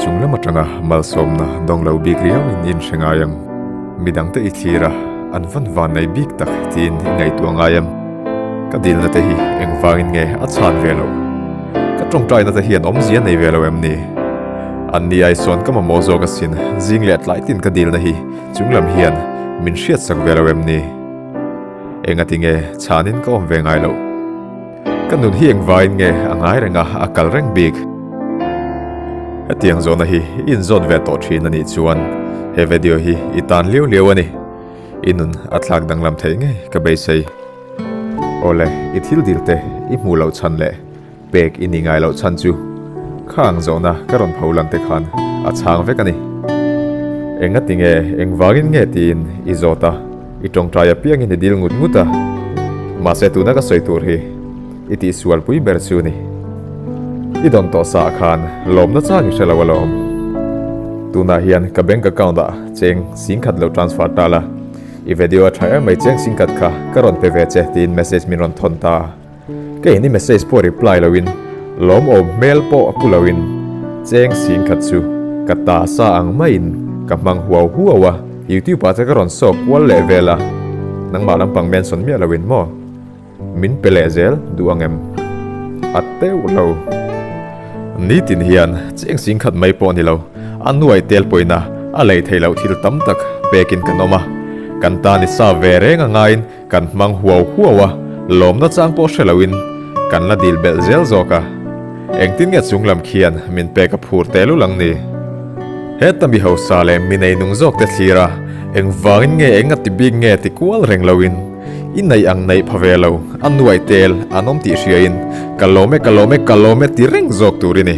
Chung lam atanga malsawmna dawng lo bik riauin i inhre ngai em? Midangte i thlir a, an van van nei bik tak tiin i ngaihtuah ngai em? Ka dilna te hi engvangin nge a chhan ve loh? Ka tawngtaina te hian awmzia nei ve lo em ni? An ni ai sawn ka mamawh zawk asin, zing leh tlai tin ka dilna hi chung lam hian min hriatsak ve lo em ni? Engati nge chhanin ka awm ve ngai loh? Ka nun hi engvaiin nge a ngai reng a, a kal reng bik? Hetiang zawhna hi i inzawt ve tawh thin a nih chuan he video hi i tan liau liau a ni. I nun a thlak danglam theih ngei ka beisei. Awle, i thil dil te i hmuh loh chhan leh pek i nih ngai loh chhan chu khang zawhna ka rawn pho lan te khan a chhang vek a ni. Engati nge, engvangin nge tiin i zawt a. I tawngtai apiangin i dil ngut ngut a, mahse tuna ka sawi tur hi i tihsual pui ber chu ni. I dawn tawh sa ah khan lawmna chang i hre lo alawm. Tunah hian ka bank account ah cheng singkhat lo transfer ta la, i video a tha em mai cheng singkhat kha ka rawn pe ve che tiin message min rawn thawn ta. Kei ni message pawh reply loin lawmawm hmel pawh a pu loin cheng singkhat chu ka ta sa ang maiin ka hmang huau huau a, YouTube ah te ka rawn sawk kual leh vel a, nangmah lampang mention miah loin maw min pe leh zel duh ang em? A teuh lo. Nitin hian cheng singkhat mai pawh ni lo, a nuai tel pawhin a a lei theih loh thil tam tak pekin kan awm a, kan ta ni sa ve reng a ngaiin Kan hmang huau huau a, lawmna chang pawh hre loin kan la dil belh zel zawk a. Engtin nge chung lam khian min pek a phur teh lul ang ni? Heta mi hausa leh mi nei nung zawk te thlir a, engvangin nge eng a ti bik nge ti kual reng loin i neih ang neih pha ve lo, a nuai tel an awm tih hriain ka lawm e ka lawm e ka lawm e ti reng zawk tur i ni.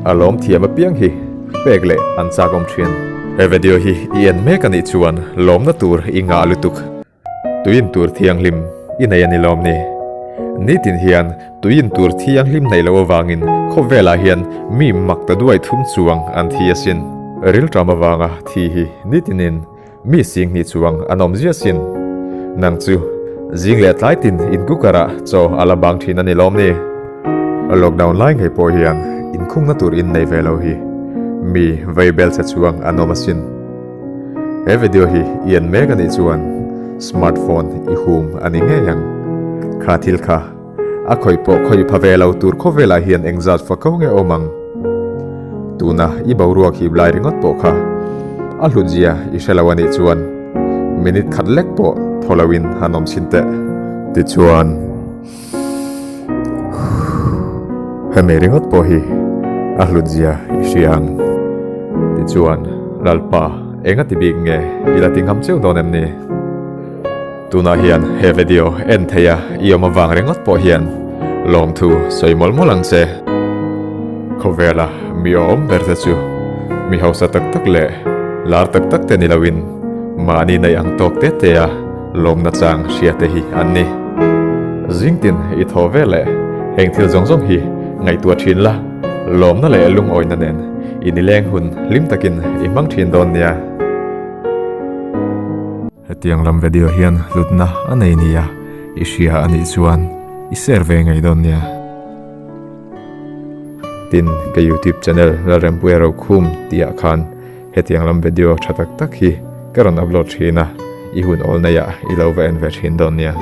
A lawm thiam apiang hi pek leh an chak awm thin. He video hi i en mek anih chuan lawmna tur i ngah lutuk. Tuin tur thianghlim i nei a ni lawm ni? Nitin hian tuin tur thianghlim nei loh avangin khawvelah hian mi mak ta duai thum chuang an thi asin. Rilṭam avanga thi hi nitinin mi singhnih chuang an awm zia sin. Nang chu zing leh tlai tin in cooker ah chaw a la bang thin a ni lawm ni? Lockdown lai ngei pawh hian inkhungna tur in nei ve lo hi mi vei bel che chuang an awm asin. He video hi i en mek anih chuan smartphone i hum a ni ngei ang. Kha thil kha a khawih pawh khawih pha ve lo tur khawvelah hian engzat fa ko nge awm ang. Tuna i boruak hip lai ringawt pawh kha a hlutzia i hre lo anih chuan minute khat lek pawh thaw loin han awm chhin teh. Tichuan. Hemi ringawt pawh hi a hlutzia i hria ang. Tichuan, Lalpa, eng a ti bik nge i la ti ngam cheu dawn em ni? Tunah hian he video en theia i awm avang ringawt pawh hian lawmthu sawi mawlh mawlh ang che. Khawvela mi awm ber te chu mi hausa tak tak leh lar tak tak te ni loin mahni neih ang tawk te te a Lawmna chang hria te hi an ni. Zingtin i thaw ve leh heng thil zawng zawng hi ngaihtuah thin la, lawmna leh lungawina nen i nileng hun hlim takin i hmang thin dawn nia. Hetiang lam video hian hlutna a nei nia i hria a nih chuan i share ve ngei dawn nia. Tin, ka YouTube channel Lalrempuia Rokhum tihah khan Hetiang lam video tha tak tak hi ka rawn upload thin a, i hun awl neiah i lo va en ve thin dawn nia.